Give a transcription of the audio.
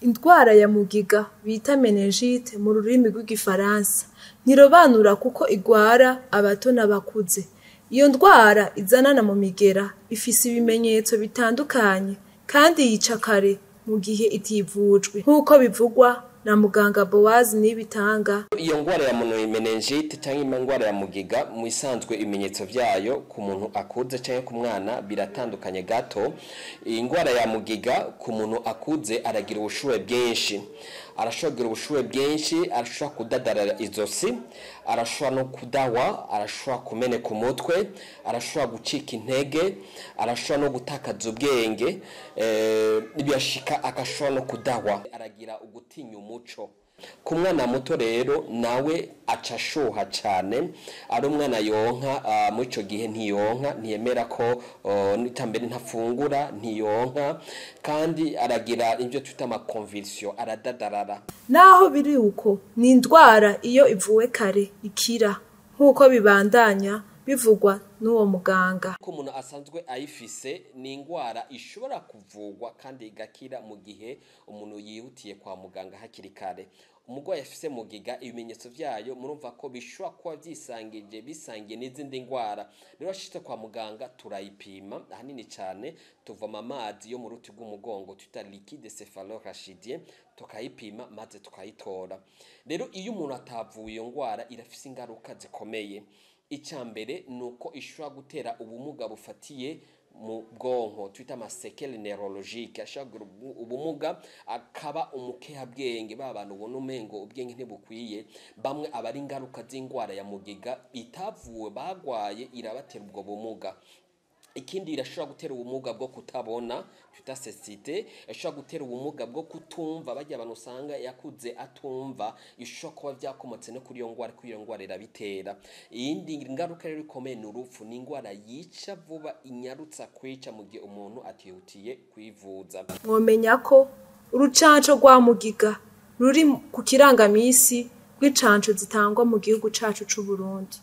Indwara ya mugiga bita méningite mu rurimi rw'igifaransa ntirobanura kuko igwara abato n'abakuze. Iyo ndwara izanana mu migera ifise ibimenyetso bitandukanye kandi yica kare mu gihe itivujwe, nk'uko bivugwa na muganga Boaz Nibitanga. Iyo ngwara ya méningite cyangwa ingwara ya mugiga, mu isanzwe ibimenyetso vyayo ku muntu akuze cyangwa ku mwana biratandukanye gato. Ingwara ya mugiga ku muntu akuze aragira ubushuhe bwinshi, arashobora kugira ubushuhe bwinshi, arashobora kudadarara izosi, arashobora no kudawa, arashobora kumeneka umutwe, arashobora gucika intege, arashobora no gutakaza ubwenge, birashika agashobora no kudawa, aragira ugutinya umuco. Ku mwana muto rero nawe aca ashuha cane, ari umwana yonka, muri ico gihe ntiyonka, ntiyemera ko mbere ntafungura, ntiyonka, kandi aragira ibyo twita ama convulsions, aradadarara. Naho biri uko, ni indwara iyo ivuwe kare ikira, nk'uko bibandanya bivugwa n'uwo muganga. Ko umuntu asanzwe ayifise, ni ingwara ishobora kuvugwa kandi igakira mu gihe umuntu yihutiye kwa muganga hakiri kare. Umurwayi afise mugiga, ibimenyetso vyayo murumva ko bishobora kuba vyisangije, bisangiye n'izindi ngwara. Rero ashitse kwa muganga turayipima ahanini cane, tuvoma amazi yo mu ruti rw'umugongo twita liquide céphalorachidien, tukayipima maze tukayitora. Rero iyo umuntu atavuye iyo ngwara, irafise ingaruka zikomeye. Icya mbere ni uko ishobora gutera ubumuga bufatiye mu bwonko twita ama séquelles neurologiques. Ashobora kugira ubumuga akaba umukehabwenge, ba bantu ubona umengo ubwenge ntibukwiye. Bamwe aba ari ingaruka z'indwara ya mugiga itavuwe bagwaye, irabatera ubwo bumuga. Ikindi, irashobora gutera ubumuga bwo kutabona twita cécité, ishobora gutera ubumuga bwo kutumva, bajya abantu usanga yakuze atumva, ishobora kuba byakomotse no kuri iyo ngwara, kuri iyo ngwara irabitera. Iyindi ngaruka rero ikomeye ni urupfu. Ni ingwara yica vuba, inyarutsa kwica mu gihe umuntu atihutiye kwivuza. Mwomenya ko urucanco rwa mugiga ruri ku kirangamisi rw'incanco zitangwa mu gihugu cacu c'Uburundi.